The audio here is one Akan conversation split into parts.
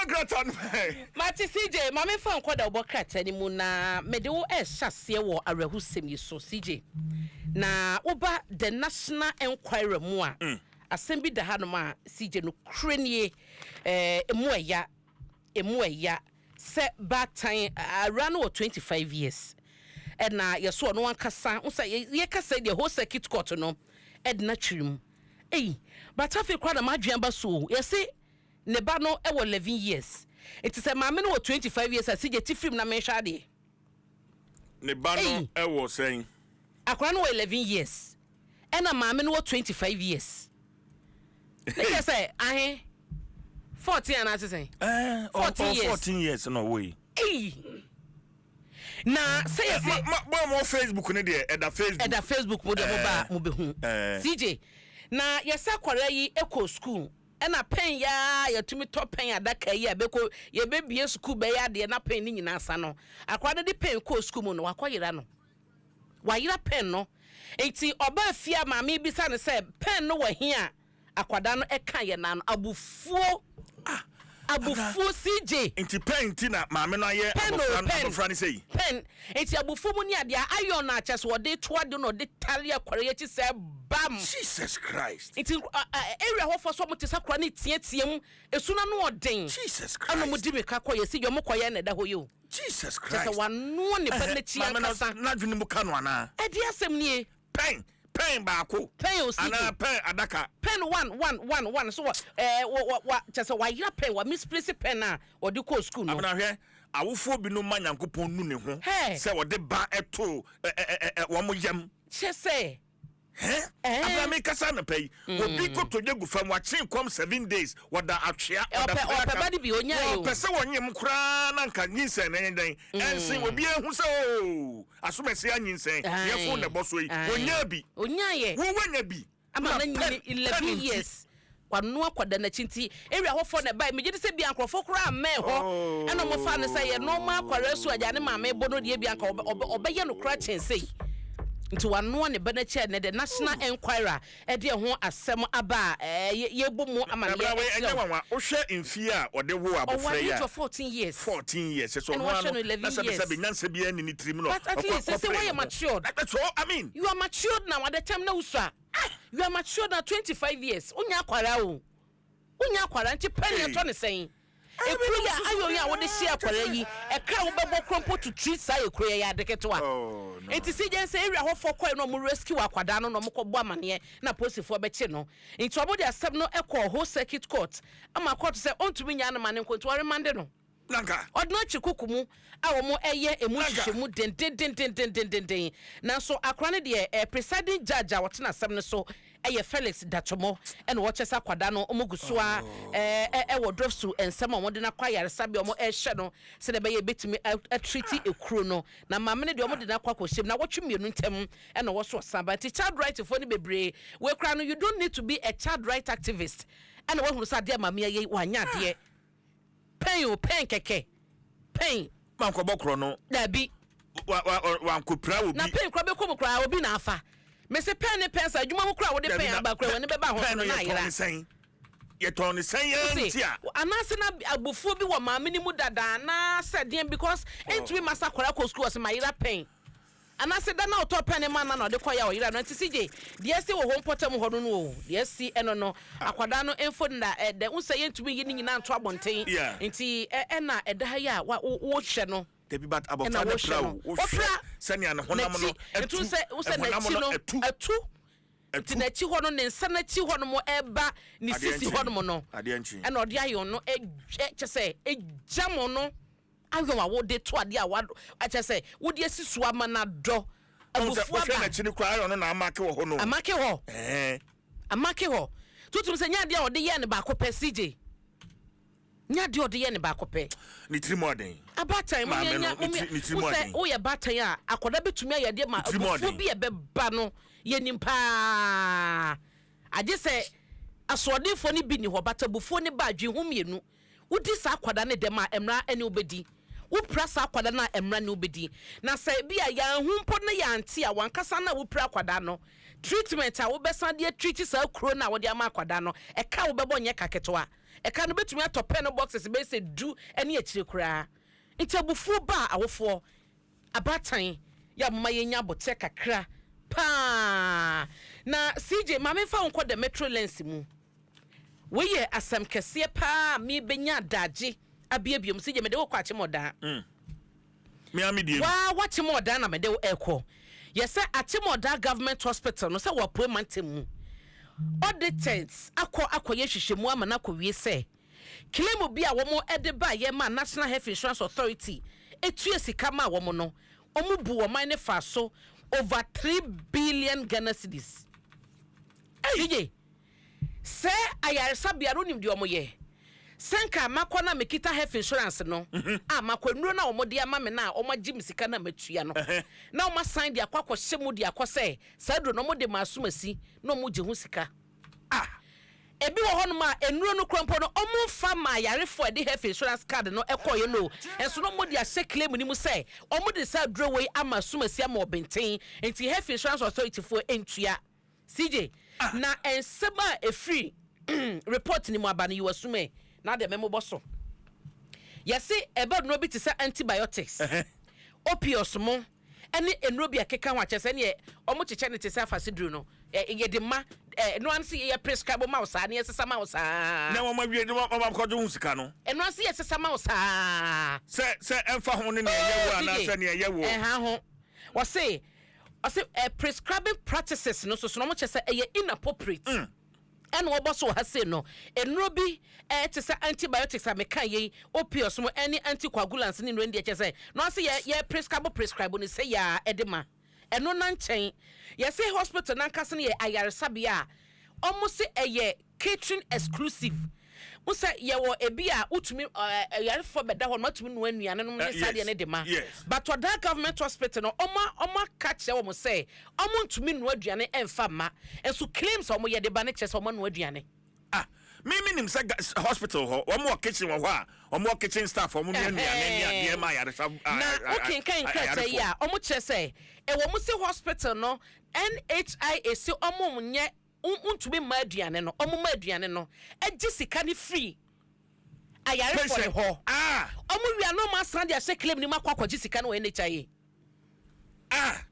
Yɛnkɔ nkrataa no mu. Mate CJ, ma memfa nkɔ dawubɔ krataa no mu na mede wo rehyɛ aseɛ wɔ awerɛhosɛm yi so. CJ, na woba The National Enquirer mu a, asɛm bi da hanom a, CJ, nokorɛ nie, eh, emu ɛya, emu ɛya sɛ baatan, awuraa no wɔ 25 years, ɛna yɛso ɔno ankasa, wo sɛ yɛkasa yi deɛ whole circuit court no ɛde no atwere mu. Ei, but afei koraa na m'adwene aba so o, yɛse ne ba no wɔ 11 years, nti sɛ maame no wɔ 25 years a, CJ ti firim na menhwɛ adeɛ. Ne ba no Ei. wɔ sɛn? Akwadaa no wɔ 11 years, ɛna maame no wɔ 25 years. Ne kyerɛ sɛ ahe? 14 anaasɛ sɛn? Eh, 14 years. 14 years na ɔwɔ yi. Ei! Na sɛ yɛ sɛ. Ma ma mo Facebook ne deɛ ɛda Facebook. Ɛda Facebook mo deɛ mo ba mo bɛ hu. CJ, na yɛsɛ akwadaa yi kɔ school ɛna pɛn yaa yɛtumi tɔ pɛn adaka yi a bɛkɔ yɛbɛbie sukuu bɛyɛ adeɛ na pɛn ne nyinaa sa no, akwadaa no de pɛn kɔɔ sukuu mu no, wakɔ yera no, wayera pɛn no, nti ɔbaa fie a maame bisa no sɛ pɛn no wɔ he a, akwadaa no ɛka yɛ na no abufuo, Ah, abufuo CJ. Nti pɛn nti na maame no ayɛ Pɛn o, abɔfra no pɛn. abɔfra no sei? Pɛn nti abufuo mu ne adeɛ a iron a kyɛ sɛ wɔde to ade na ɔde tare akwadaa yi akyi sɛ bam. Jesus Christ. Nti area hɔfoɔ so wɔn te sɛ akwadaa no teatea mu, esu no ano ɔden. Jesus Ɛna wɔn Christ. di mirika kɔ yɛ si deɛ wɔn kɔ yɛ na ɛda hɔ yi o. Jesus Kyɛ sɛ Christ. wanoa ne ba n'akyi Maame no ankasa. n'adwene mu ka no anaa? Ɛdeɛ asɛm nie. Pɛn pɛn baako. Pɛn o, CJ. Anaa pɛn adaka. Pɛn one one one one so wɔ ɛɛ wɔ wɔ wa kyɛ sɛ wayera pɛn, wa misplace pɛn a ɔde kɔɔ sukuu no. Abena hwɛ, awofoɔ binom ma Nyankopɔn nu ne ho Hey. sɛ ɔde ba to ɛ ɛ ɛ ɛ wɔn yam. Kyɛ sɛ. Hɛ? Ɛɛ. Abena mekasa anɔpa yi, obi kotodwe gu fam, wakye kɔm 7 days, wɔda atwea, ɔda Ɔpɛ prayer ɔpɛ ba camp. no bi onyae o. Wɔpɛ sɛ wɔnyem koraa na nka nyinsɛn na ɛnyɛ dɛn? Ɛnsen obi ehu sɛ ooo asomasi anyinsɛn, yɛfo na ɛbɔ so yi, onyaa bi. Onyaeɛ. Wo wanya bi. Ama Na na nyini pɛn 11 pɛn nti. years. Wano akwadaa n'akyi nti area hɔfoɔ na ɛbae. Megye di sɛ bia nkurɔfoɔ koraa mmɛn hɔ ɛna wɔfa no sɛ yɛ normal akwadaa su agya ne maame bɔ no deɛ, bia nka ɔbɛyɛ no koraa kyɛn sei. Nti wanoa ne ba n'akyi a ɛnɛ the National Enquirer ɛde ɛho asɛm aba a yɛbɔ mu amaneɛ Abena wei ɛnyɛ ɛkyerɛ wo. nwanwa, wohwɛ mfie a ɔde wo Ɔwɔ abɔfra at yi the age a of 14 years. 14 years sɛ Ɛna ɔno wahwɛ ano no 11 na sɛbɛ years. sɛbɛ nyansa biara ni ne tirim no But at least sɛ ɔkɔ woayɛ kɔpere ne ho. matured. So I mean You are matured now. At the time na wusua. You are matured now, 25 years. Wonya akwara o. Wonya akwara nti pɛ ne ɛtɔ ne sɛn. Ekuro yi a ayɔ yi a wɔde hyɛ akwara yi, ɛka a wobɛbɔ koro mpo to treat saa ekuro yi yɛ ade ketewa. Oh, no. Nti si gye sɛ area hɔfoɔ kɔɛ na ɔmo rescue akwadaa no na ɔmo kɔ bɔ amaneɛ na polisifoɔ bɛkye no. Nti ɔmo de asɛm no ɛkɔɔ Ho Circuit Court ama court sɛ ɔntumi nya no ma ne nko nti ɔremande no. Nanka. Ɔde no akyi kuku mu a wɔn ɛyɛ emu Nanka. nhyehyɛmu dendendendendendenden, nanso akora no deɛ presiding judge a wɔtena asɛm no so ɛyɛ Felix Datomo, ɛna wɔkyɛ sɛ akwadaa no wɔn gu so a ɛwɔ dɔfsu nsɛm a wɔde no akɔ ayaresabea, wɔn ɛrehyɛ no sɛdeɛ ɛbɛyɛ ebɛtumi atreat ekuro no, na maame no deɛ wɔn de no akɔ akɔhyɛm na wɔtwe mmienu ntɛm ɛna wɔ so ɔsan ba. Nti child right foɔ no bebree wɔekura no, you don't need to be a child right activist ɛna wɔahunu sɛ adeɛ maame ayɛ yi wanya adeɛ pɛn o, pɛn kɛkɛ, pɛn. Mankɔbɔ korɔ no. Dabi. Wankɔpira obi. Na pɛn kora bɛkɔ mu koraa obi na afa mese pɛn ne pɛn sa adwuma mu koraa wode Dabi pɛn na aba koraa wɔne bɛba ho pɛn so no no na yɛtɔn ne ayera. sɛn? Yɛtɔn ne sɛn yɛn Wose, nti a anaasɛ na abufuo bi wɔ maame no mu dada anaasɛ deɛn, because ɛntumi ma sa akwaraa kɔ sukuu ɔsɛ mayera pɛn, anaasɛ da na ɔtɔ pɛn ne ma na ɔde kɔ yɛ a ɔyera no. Nti sigye deɛ ɛsi wɔ hɔ mpɔtam hɔ no o, deɛ ɛsi ɛno no akwadaa no mfo na ɛdɛ n sɛ yɛntumi yi ne nyinaa nto abɔnten. Nti ɛna ɛda ha yi a wɔhwɛ no. Dabi, but Ɛna abɔfra no wɔhwɛ pira no. o, wohwɛ Ɔpira. sɛnea ne honam no n'akyi atu nti sɛ ɛhonam n'akyi no no atu atu nti atu. N'akyi hɔ no, ne nsa n'akyi hɔ nom ɛba ne Adeɛ sisi nkyen. hɔ nom no Adeɛ nkyen. ɛna ɔde ayɔn no kyɛ sɛ egya mo no ayɔn a wɔde to adeɛ a wado akyɛ sɛ wode asi so ama na dɔ Wohu sɛ abufuo wohwɛ aba. n'akyi no koraa, ayɔ no na amake wɔ hɔ no. Amake hɔ. Amake hɔ tutum sɛ nyɛ adeɛ a ɔde yɛ ne baako pɛ, CJ, nyɛ adeɛ a ɔde yɛ ne baako pɛ. Ne tiri mu ɔden. Abaatan mo Maame yɛ no, nya ne tiri mu mo sɛ ɔden. woyɛ baatan a akwadaa bɛtumi ayɛ adeɛ ma Ne tiri mu abufuo ɔden. bi a ɛbɛba no yɛnim paa, agye sɛ asoɔdenfoɔ no bi ni hɔ, bata abufuo no ba adwe ho mmienu. Wodi saa akwadaa no dɛm a, mmara ne wobɛdi. Wopira saa akwadaa no a, mmara ne wobɛdi. Na sɛ bi a yɛanhu mpo na yɛante a, wankasa no a wopira akwadaa no, treatment a wobɛsan de atreat saa kuro no a wode ama akwadaa no, ɛka a wobɛbɔ nyɛ ka ketewa. Ɛka no bɛtumi atɔ pɛn no boxes bɛyɛ sɛ 10 ne akyire koraa. Nti abufuo ba a, awofoɔ, abaatan yɛ a, moma yɛnya abotire kakra paa. Na CJ, maame, mfa wo nkɔ The Metro Lens mu. Wei yɛ asɛm kɛseɛ paa mebɛnya adagye abiebie mu. CJ, mede wo kɔ Akyemɔdaa. Mea me die no. Waa, Wakyemɔdaa na mede wo ɛkɔ. Yɛsɛ Akyemɔdaa Government Hospital no sɛ wɔapoe mantam mu auditors akɔ akɔyɛ hwehwɛmu ama no akɔwie sɛ claim bi a wɔn de baayɛ ma National Health Insurance Authority etua sika ma wɔn no, wɔn bu ɔman ne fa so over 3 billion Ghana cedis. CJ, sɛ ayaresabea no, nim deɛ ɔmo yɛ sɛ nka makɔ na mekita health insurance no a, makɔ nnuro no a wɔde ama me no a, wɔn agye me sika na matua no na wɔn asan de akɔ akɔhyɛ mu de akɔ sɛ saa duro no wɔn de ma asomasi na wɔn gye ho sika. Ah. Ebi wɔ hɔnom a nnuro no kura mpo no, ɔmo nfa ma ayarefoɔ a ɛde health insurance card no ɛkɔɔyɛ no, ɛnso no ɔmo de ahyɛ claim no mu sɛ ɔmo de saa duro wei ama asomasi ama ɔbɛnten, nti Health Insurance Authority foɔ ntua. CJ, na nsɛm a efiri report ni mu aba no, yiwa sum ɛ na de mɛmobɔ so. Yɛsi ɛbɛ nnuro bi te sɛ antibiotics, opioids mo ɛne nnuro bi a ɛkeka ho akyɛ sɛ neɛ ɔmo kyekyɛ ne te sɛ afasiduro no, ɛ yɛde ma ɛ no ano sɛ yɛ prescribe ma wo saa ne yɛsesa ma wo saa. Na wɔn awie de wɔn akɔgye ho sika no. Ɛno ase yɛsesa ma wo saa. Sɛ ɛmfa ho ne nea ɛyɛ wo anaasɛ nea ɛyɛ wo. Ɛha ho wɔse ɔse prescribing practices no so no, ɔmo kyɛ sɛ ɛyɛ inappropriate. Ɛna wɔbɔ so wɔ ha sei no, nnuro bi te sɛ antibiotics a meka yei, opioids mo ɛne anticoagulants ne nnuro no deɛ, kyɛ sɛ na ɔse yɛ prescribe no sɛ yɛ a ɛde ma ɛno na nkyɛn. Yɛsɛ hospital nankasa no yɛ ayaresabea a ɔmo se ɛyɛ catering exclusive n sɛ yɛwɔ ebi a wotumi ayarefoɔ bɛda hɔ no, watumi noa nnuane nom ne saa deɛ ne de ma. But ɔdaa Government Hospital no, ɔmo aka kyerɛ wɔn sɛ ɔmo ntumi noa aduane ɛmfa mma, nso claims a ɔmo yɛ de ba ne kyerɛ sɛ ɔmo anoa aduane. Ah, mi nim sɛ hospital hɔ, wɔn wɔ kitchen wɔ hɔ a wɔn wɔ kitchen staff, wɔn nua nnuane ne adeɛ ma ayaresa. Na wokenkan nkrataa yi a, ɔmo kyerɛ sɛ ɛwɔ mo sɛ hospital no, NHIA sɛ ɔmo nyɛ ntumi mma aduane no, ɔmo ma aduane no ɛgye sika ne free ayarefoɔ ne hɔ. Ah. Ɔmo wia na ɔmo asan de ahyɛ claim ne mu akɔ akɔgye sika no wɔ NHIA. Ah.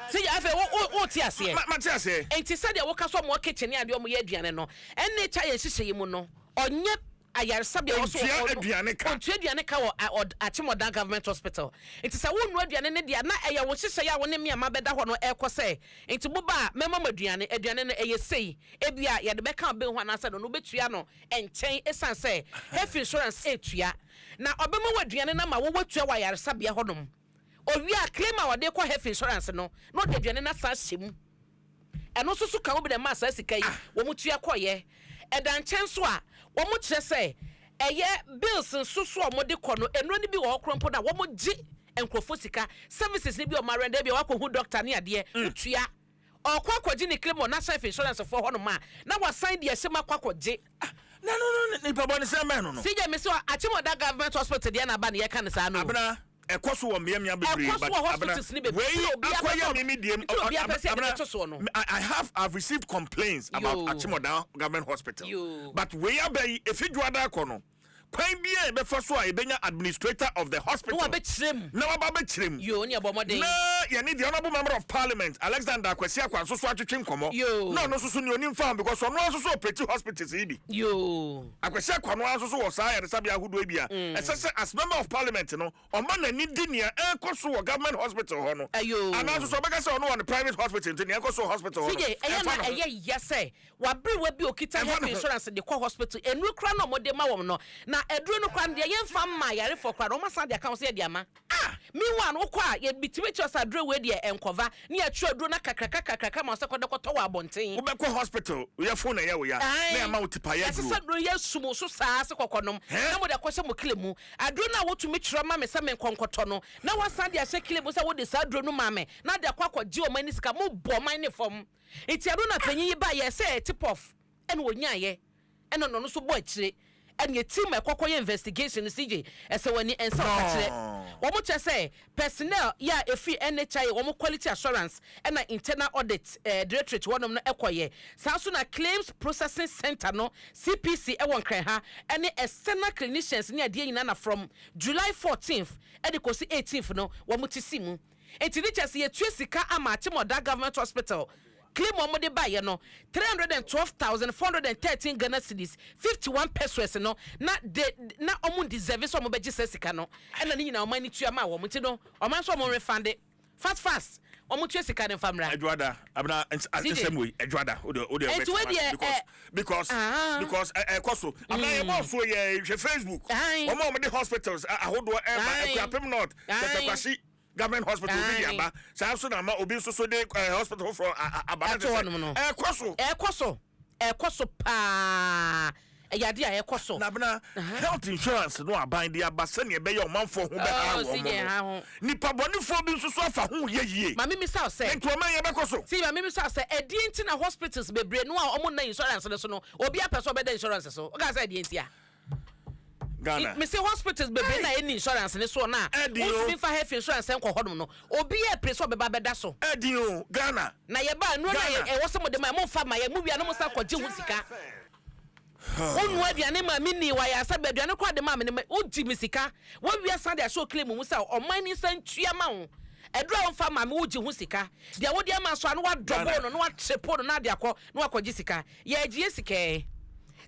Sɛ yɛ afei wo te aseɛ. Ma te aseɛ. Nti sɛdeɛ woka so ɔmo kitchen ne adeɛ, ɔmo yɛ aduane no, NHIA nhyehyɛ yi mu no, ɔnyɛ ayaresabea wɔ so. Ɔntua aduane ka. Ɔntua aduane ka wɔ Akyemɔdan Government Hospital. Nti sɛ wonnu aduane no deɛ, na ɛyɛ wo nhyehyɛ a wo ne mmeama bɛda hɔ no ɛkɔ sɛ nti moba a, mɛma mo aduane, aduane no ɛyɛ sei, ebi a yɛde bɛka ɔbɛn ho anaasɛ no wobɛtua no nkyɛn, ɛsiane sɛ health insurance ɛtua na ɔbɛma wo aduane no ama wowɔtua wɔ ayaresabea hɔnom. Owie a, claim a wɔde kɔ health insurance no, na ɔde aduane no asan ahyɛ mu. Ɛno nso so ka ho bi na ɛma saa sika yi wɔn tua kɔyɛ. Ɛda nkyɛn so a, wɔn kyerɛ sɛ ɛyɛ bills nso so a wɔde kɔ no, nnuro no bi wɔ hɔ koraa mpo na wɔn gye nkurɔfoɔ sika, services no bi a wɔn arɛnda bi a wakɔhu doctor ne adeɛ, wotua. Ɔkɔ akɔgye ne claim wɔ National Health Insurance foɔ hɔnom a, na wasan de ahyɛ mu akɔ akɔgye. Na no nipa bɔ ne sɛn bɛn no. CJ, mi sɛ Akyemɔda Government Hospital deɛ na aba ne yɛka ne saa no. Abena, ɛkɔ so wɔ mmeammea bebree. Ɛkɔ so wɔ hospitals ni bebree. Wei Nti obi apɛ akɔyɛ mimi diem. Nti obi apɛ sɛ yɛde bɛto soɔ no. I've received complaints about Yo. Achimoda Government Hospital. Yo. But wei aba yi, efi dwada akɔ no, kwan bi a yɛbɛfa so a yɛbɛnya administrator of the hospital. Na wabɛkyerɛ mu. Na waba bɛkyerɛ mu. Yo, ne ɛbɔ mmɔden. Na yɛne the honourable member of parliament Alexander Akwasi Akwa nso so atwetwe nkɔmmɔ. Yo. Na ɔno nso so nea onim fa ho, because ɔno nso so operate hospitals yi bi. Yo. Akwasi Akwa no ara nso so wɔ saa ayaresabea ahodoɔ yi bi a ɛsɛ sɛ as member of parliament no, ɔma n'ani di nea ɛrekɔ so wɔ government hospital hɔ no. Ayo. Anaa nso so ɔbɛka sɛ ɔno wɔ ne private hospital, nti nea ɛkɔ so wɔ hospital hɔ no, CJ, ɛyɛ ɛmfa na ne ho. ɛyɛ ya sɛ waberewa bi okita Ɛmfa health ne ho. insurance de kɔ hospital, nnuro kora na ɔmode ma wɔn no, na aduro no kora no deɛ, yɛmfa mma ayarefoɔ kora no, ɔma san de aka ho sɛ yɛde ama. Meanwhile no, wokɔ a, yɛbitumi kyerɛ sɛ aduro wei deɛ ɛnkɔva ne yɛatwerɛ aduro no kakraka kakraka ma wo sɛ kɔde kɔtɔ wɔ abɔnten. Wobɛkɔ hospital, yɛ phone na ɛyɛ wo ya na yɛama wo tipa yɛ yɛsesa duro. duro yɛ sum so saa se kɔkɔ nom Hɛ? na mode akɔhyɛ mo kile mu. Aduro no a wotumi twerɛ ma me sɛ menkɔnkɔtɔ no, na wasan de ahyɛ kile mu sɛ wode saa aduro no ma me na de akɔ akɔgye ɔman ne sika, mobɔ ɔman ne fam. Nti ɛno na panyin yi ba yɛ sɛ tip off ɛna ɔnyaayɛ, ɛna ɔno nso bɔ akyire. Ɛne team a ɛkɔkɔ yɛ investigation no, CJ, ɛsɛ w'ani ɛnsa ɔka kyerɛ wɔn kyerɛ sɛ personnel yɛ a ɛfiri NHIA, wɔn quality assurance ɛna internal audit directorate hɔnom no ɛkɔyɛ saa nso, na claims processing center no, CPC, ɛwɔ Nkran ha, ɛne external clinicians ne adeɛ nyinaa, na from July 14th ɛde kɔsi 18th no wɔn ti si mu. Nti ne kyɛ sɛ yɛtua sika ama Akyem Oda Government Hospital claim wɔn de baayɛ no, 312,413 Ghana cedis 51 pesewas no, na de na wɔn deserve sɛ wɔn bɛgye sɛ sika no, ɛna ne nyinaa wɔn ani tua ma wɔn. Ti no wɔn nso wɔn refund fast fast, wɔn tua sika ne nfa mra. Adwoada abena nsɛm wei, Adwoada o de. Enti wei deɛ, because because ɛkɔ so, abena, yɛ bɔ so, yɛ hwɛ Facebook. Wɔn a wɔn de hospitals ahodoɔ ɛba Akuapem North, Tetteh Government Hospital obi de aba saa nso, na ama obi nso so de hospital foforɔ aba na Ɛto hɔnom no. Ɛkɔ so. Ɛkɔ so, ɛkɔ so paa, ɛyɛ adeɛ a ɛkɔ so. Na abena, health insurance no, aban de aba sɛnea ɛbɛyɛ ɔmanfoɔ ho bɛha Oh, wɔn si deɛ ha no, ho. Nipa bɔnefoɔ bi nso so afa ho yɛ yie. Maame mi sa sɛ nti ɔman yɛ bɛkɔ so. Si maame mi sa sɛ, ɛdeɛ nti na hospitals bebree no a wɔn nna insurance no so no, obi apɛ sɛ ɔbɛda insurance so? Ɔka sɛ ɛdeɛ nti a Ghana. Mese hospitals bebree na ɛni insurance ne so na Ɛdi o. wontumi nfa health insurance nkɔ hɔnom no, obi yɛ pere sɛ ɔbɛba bɛda so. Ɛdi o, Ghana. Na yɛba nnuro na Ghana. ɛwɔ sɛ mode ma, momfa ma yɛ mu wia no, mo sa kɔgye ho sika. Wonua aduane ma me ni wayɛ asa bɛ aduane kɔ ade ma me ne wogye me sika, wawia san de ahyɛ okele mu mu sɛ ɔman ni nsa ntua ma wo. Ɛduru a womfa ma me, wogye ho sika deɛ wode ama so a, na wadɔbo Ghana. no na watrepo no na ade akɔ na wakɔgye sika. Yɛagye yɛ sika ɛ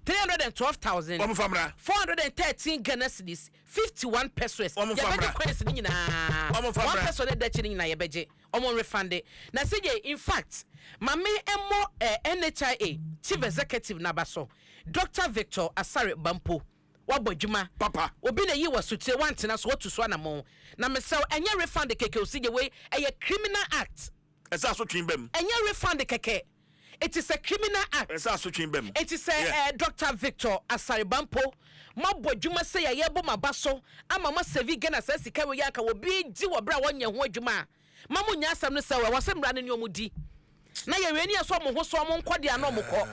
312,000 Wɔn fa mmra. 413 Ghana cedis 51 pesewas. Wɔn fa Yɛbɛgye mmra. coins no nyinaa. Wɔn fa One mmra. pesewa ne da akyi no nyinaa yɛbɛgye, ɔmo refund. Na sɛ yɛ, in fact, maame ɛmmɔ NHIA chief executive n'aba so, Dr Victor Asare Bampo, wabɔ adwuma Papa. Obi na yi wɔ sotire wantena so, watu so anammɔn, na mesɛw, ɛnyɛ refund kɛkɛ osi gye wei, ɛyɛ criminal act. Ɛsɛ asotwe bɛm. Ɛnyɛ refund kɛkɛ, it is a criminal act. Ɛsɛ asotwe bɛm. Eti sɛ Dr Victor Asare Bampo, mabɔ adwuma sɛ yɛyɛ bɔ maba so ama ma save Ghana saa sika wei anka obi gye wɔ berɛ a wɔnyɛ ho adwuma a, ma mo nya asɛm no sɛ wɔ sɛ mmara no ne ɔmo di na yɛwɛ ni ɛsɛ ɔmo ho so ɔmo nkɔ deɛ ana ɔmo kɔ,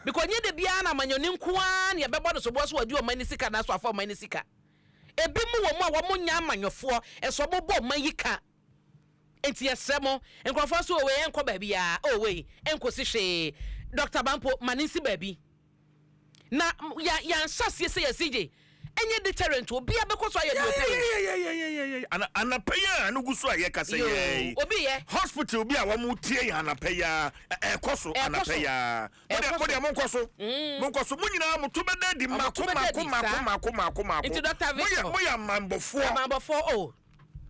because nye de biara na amanyɔni nko ara na yɛbɛbɔ no soboɔ so wɔde ɔman ne sika na so afa ɔman ne sika. Ebi mu wɔ mu a wɔn nya amanyɔfoɔ ɛsɛ ɔmo bɔ ɔman yi ka. Nti yɛsrɛ mo, nkurɔfoɔ so wɔ ɛnkɔ baabi a ɔwɔ ɛnkɔsi hwee. Dr Bampo, ma ne nsi baabi na ya yɛnhyɛ aseɛ sɛ yɛsi gye ɛnyɛ deterrent, obiara bɛkɔ so ayɛ deɛ ɔpɛ. Anapa yi a ano gu so a yɛkasa Yoo, yɛ obi yɛ hospital bi a wɔn tie yɛn anapa yi a ɛkɔ so. Ɛkɔ Anapa so. yi a Ɛkɔ mo so. deɛ monkɔ so, monkɔ so, mo nyinaa mo to bɛda di mako to bɛda mako di, mako saa. mako mako mako. Nti Dr. Moyɛ Victor. moyɛ amanbɔfoɔ. Abanbɔfoɔ o,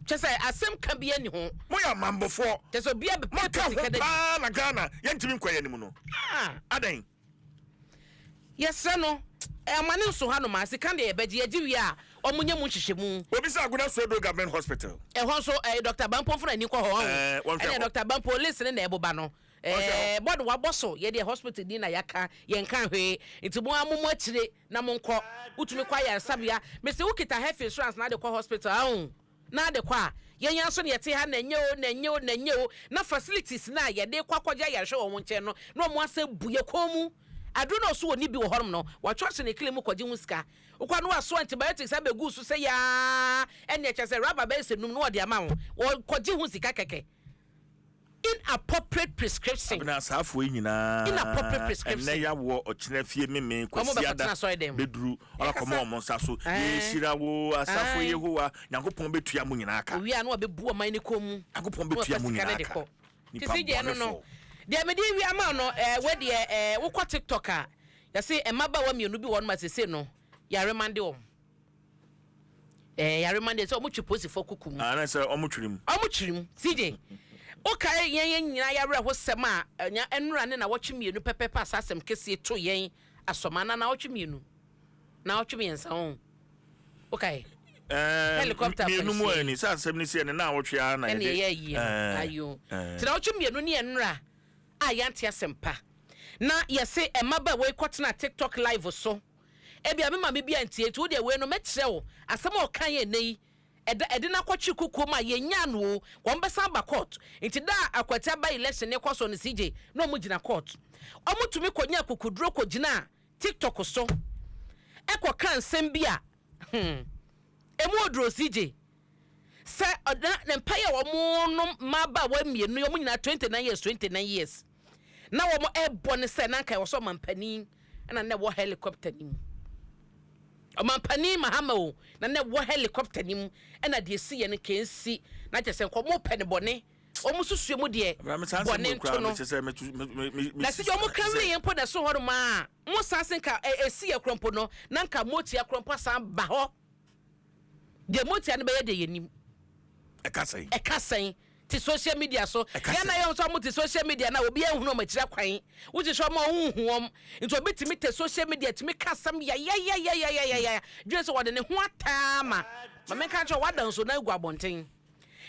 kyɛ sɛ asɛm ka bi ani ho. Moyɛ amanbɔfoɔ. Kyɛ sɛ obiara bɛpɛ Moka sika ho da. paa na Ghana yɛntumi nkɔ yɛn anim no. Ah. Adan. Yɛsrɛ no, ɛma ne nso hanom a sika deɛ yɛbɛgye, yɛgye wie a ɔmo nyɛ mu nhyehyɛmu. Obi sɛ Agona Swedru Government Hospital. Ɛhɔ nso Dr Bampo fana ani kɔ hɔ. Ɛɛ, wɔnhwɛ ɛnna hɔ. Dr Bampo list ne na ɛboba no. Wɔnhwɛ ɛɛ bɔɔdo wabɔ so, yɛde hospital din na yɛaka, yɛnka hwee, nti mo a mo mo akyire na mo nkɔ. Wotumi kɔ ayaresabea, mesi wokita health insurance na ade kɔ hospital ahun na ade kɔ a, yɛn yɛn nso na yɛte ha na nye o na nye o na nye o na facilities na yɛde kɔ akɔgye ayarehwɛ wɔ wɔn nkyɛn no, na wɔn asɛ bu yɛ kɔn mu aduro na ɔso wɔ ni bi wɔ hɔnom no, wɔatwerɛ hyɛ ne kile mu kɔgye ho sika, wokɔ no waso antibiotics abɛgu so sɛ yaa, ɛne ɛkyɛ sɛ rubber bɛyɛ sɛ num na wɔde ama wo, wɔkɔgye ho sika kɛkɛ, inappropriate prescription. Abena, asaafoɔ yi nyinaa Inappropriate prescription. Ɛnɛ yawoɔ, ɔkyena fie meme. Ɔmo bɛkɔtena Kwasiada asɔre dɛm. bɛduru, ɔlakɔma ɔmo nsa so. Ɛɛ. Yɛhyira wo asafo. Aye. Yehowa Nyankopɔn bɛtua mo nyinaa ka. Owia no wabɛbu ɔman ne kɔn mu. Nyankopɔn Na bɛtua wafa mo sika nyinaa no de ka. kɔ. Nipa Te sɛ deɛ no bɔnefoɔ. deɛ mede wi ama no, wo deɛ, wokɔ TikTok a, yɛse mmabaawa mmienu bi wɔ no ma sese no yɛaremande wɔn, yɛaremande sɛ ɔmo twe polisifoɔ kuku mu. Ana sɛ ɔmo twere mu. Ɔmo kyerɛ mu. CJ, wokae yɛn nyinaa yɛawerɛ ho sɛm a ɛnya ɛnora ne na wɔtwe mmienu pɛpɛpɛ asa asɛm kɛseɛ to yɛn asɔma na wɔtwe mmienu na wɔtwe mmiɛnsa ho, wokae? Helicopter mmienu mu akwanhyia. Ani sɛ asɛm no siɛ ne na awɔtwe ara na ɛne yɛde ɛyɛ ayie no. Ayo, nti na wɔtwe mmienu ne ɛnora a yɛante asɛm pa na yɛse mmabaawa yi kɔtena TikTok live so, ebia me maame bi antie, nti wodeɛ wei no mɛkyerɛ wo asɛm a ɔka yɛ nnɛ yi, ɛda ɛde no akɔtwe kukuo mu a yɛnya no o, wɔn bɛsan ba court. Nti da a Akwatia ba election ne kɔ so no, CJ, na ɔmo gyina court, ɔmo tumi kɔnya akukuduro kɔgyina TikTok so. Ɛkɔka nsɛm bi a emu oduro, CJ, sɛ ɔda ne mpaeɛ a wɔn nom mmabaawa mmienu, wɔn nyinaa 29 years, 29 years, na wɔn ɛbɔ ne sɛ nanka ɛwɔ sɛ ɔmampanin ɛna na ɛwɔ helicopter ne mu, Ɔmampanin Mahama o, na ɛwɔ helicopter ne mu, ɛna deɛ esi yɛ no kɛnsi na kyerɛ sɛ nkɔmɔ pɛ ne bɔne, wɔn susue mu deɛ bɔne nto no. Na sɛ wɔn ka wie yɛn mpo na ɛso hɔ nom a, mo san se nka esi yɛ korɔ mpo no, na nka motia korɔ mpo asan ba hɔ deɛ, motia no bɛyɛ deɛ yɛ nim. Ɛka sɛn? Ɛka sɛn te social media so? Ɛka yɛn na sɛn? Yɛn nso ɔmo te social media na obi ehunu ɔmo akyire kwan, wote sɛ ɔmo a ɔnhu wɔm, nti obi tumi te social media tumi ka asɛm yayayayayayaya dwen sɛ wɔde ne ho ataa ma maame nka kyerɛ wada nso na egu abɔnten.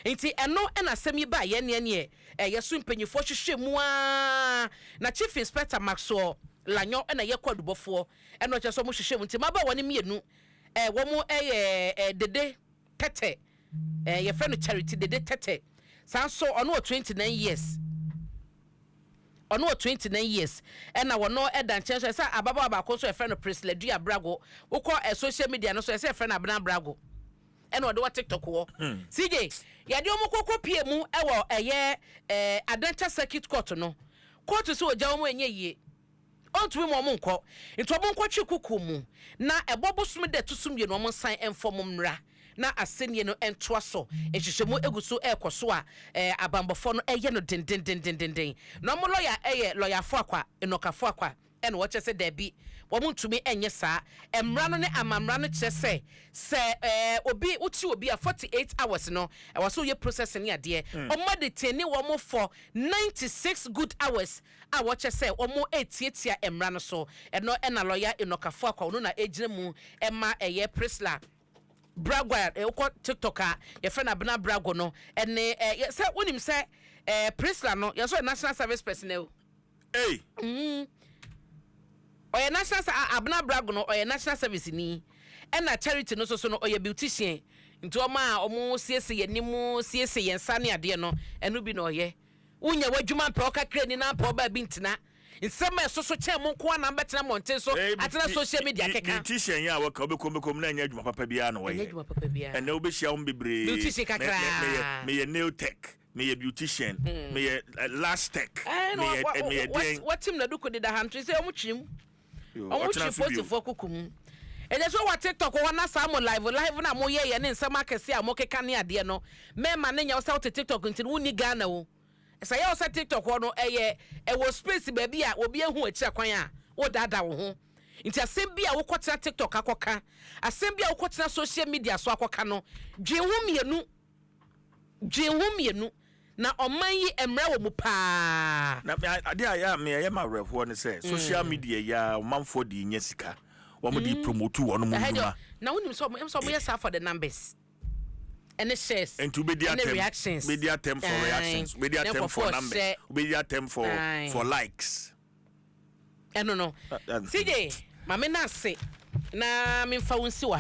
Nti ɛno ɛna asɛm yi ba yɛn neɛ ɛyɛ so mpanyinfoɔ hwehwɛ mu aa, na Chief Inspector Maxwell Lanyo ɛna yɛ kɔ adubɔfoɔ, ɛna ɔkyerɛ sɛ ɔmo hwehwɛ mu. Nti mmabaawa no mmienu wɔn ɛyɛ Dede Tɛtɛ, yɛfrɛ no Charity Dede Tɛtɛ, saa nso ɔno wɔ 29 years, ɔno wɔ 29 years, ɛna wɔno ɛda nkyɛn so ɛsɛ ababaawa baako nso yɛfrɛ no Priscilla Dua Brago. Wokɔ social media no so, ɛsɛ yɛfrɛ no Abena Brago, ɛna ɔde wɔ TikTok wɔ. CJ, yɛde wɔn kɔkɔ pie mu ɛwɔ ɛyɛ Adenta Circuit Court no, court sɛ ogya wɔn ɛnyɛ yie, ɔntumi ma ɔmo nkɔ, nti ɔmo nkɔtwe kuku mu na ɛbɔ bosom dɛ ɛto so 2, ɔmo nsan ɛmfɔ mo mmra na asɛnnie no ntoa so. Nhwehwɛmu egu so ɛrekɔ so a abanbɔfoɔ no ɛyɛ no dendendendendenden, na ɔmo lɔya ɛyɛ lɔyafo akwa nnɔkafo akwa, ɛna wɔkyerɛ sɛ daabi, wɔn ntumi nyɛ saa. Mmara no ne amamra no kyerɛ sɛ obi wotu obi a, 48 hours no ɛwɔ so yɛ process ne adeɛ. Ɔmo adetain ne wɔn for 96 good hours a wɔkyɛ sɛ wɔn etiatia mmara no so. Ɛno ɛna lɔya nnɔkafo akwa, ɔno na egyina mu ɛma ɛyɛ Priscilla Brago a wokɔ TikTok a yɛfrɛ no Abena Brago no, ɛne sɛ wonim sɛ Priscilla no yɛsɛ ɔyɛ national service personnel. Ei! Ɔyɛ national Abena Brago no ɔyɛ national service ni, ɛna Charity no nso so no ɔyɛ beautician, nti ɔmo a ɔmo siesie yɛn anim, siesie yɛn nsa ne adeɛ no, ɛno bi na ɔyɛ. Wonya w'adwuma mpɛ ɔkakra ni na mpɛ ɔbaa bi ntena nsɛm a ɛsoso kyɛn mo nko ana bɛtena mmɔnten so atena social media keka. Beautician yi a wɔka wobɛkom bɛkom na ɛnyɛ adwuma papa biara na ɛnyɛ wɔyɛ. Adwuma papa biara. Ɛnɛ wobɛhyia wɔn bebree. Beautician kakraa. Meyɛ nail tech, meyɛ beautician, meyɛ lash tech, ɛɛ na meyɛ meyɛ deɛn. Wɔtim na duku deda ha nto sɛ ɔmo twim. Yo, Ɔmo ɔkyena twi so bio. posifoɔ kuku mu ɛnɛ so wɔ TikTok hɔ na saa mo live live na mo yɛ yɛ ne nsɛm akɛse a mo keka ne adeɛ no, mɛɛma ne nya wo sɛ wote TikTok nti no wonni Ghana o. Sɛ yɛ wo sɛ TikTok hɔ no ɛyɛ ɛwɔ space baabi a obi ehu akyi akwan a wodaadaa wo ho, nti asɛm bi a wokɔtena TikTok akɔka, asɛm bi a wokɔtena social media so akɔka no, dwen ho mmienu, dwen ho mmienu, na ɔman yi mmerɛ wɔ mu paa. Na adeɛ a yɛ a meyɛyɛ ma awerɛhoɔ ne sɛ social media yi a ɔmanfoɔ de nya sika, wɔn de promote wɔn mu Ɛhɛ deɛ, nnwuma. Na wonim sɛ ɔmo sɛ ɔmo yɛ saa for the numbers ɛne shares Nti wobɛdi ɛne atɛm, reactions. wobɛdi atɛm for reactions, wobɛdi Na atɛm for nkurɔfoɔ numbers, hyɛ. wobɛdi atɛm for for likes. Ɛno no. CJ, maame na ase na memfa wo nsi wɔ.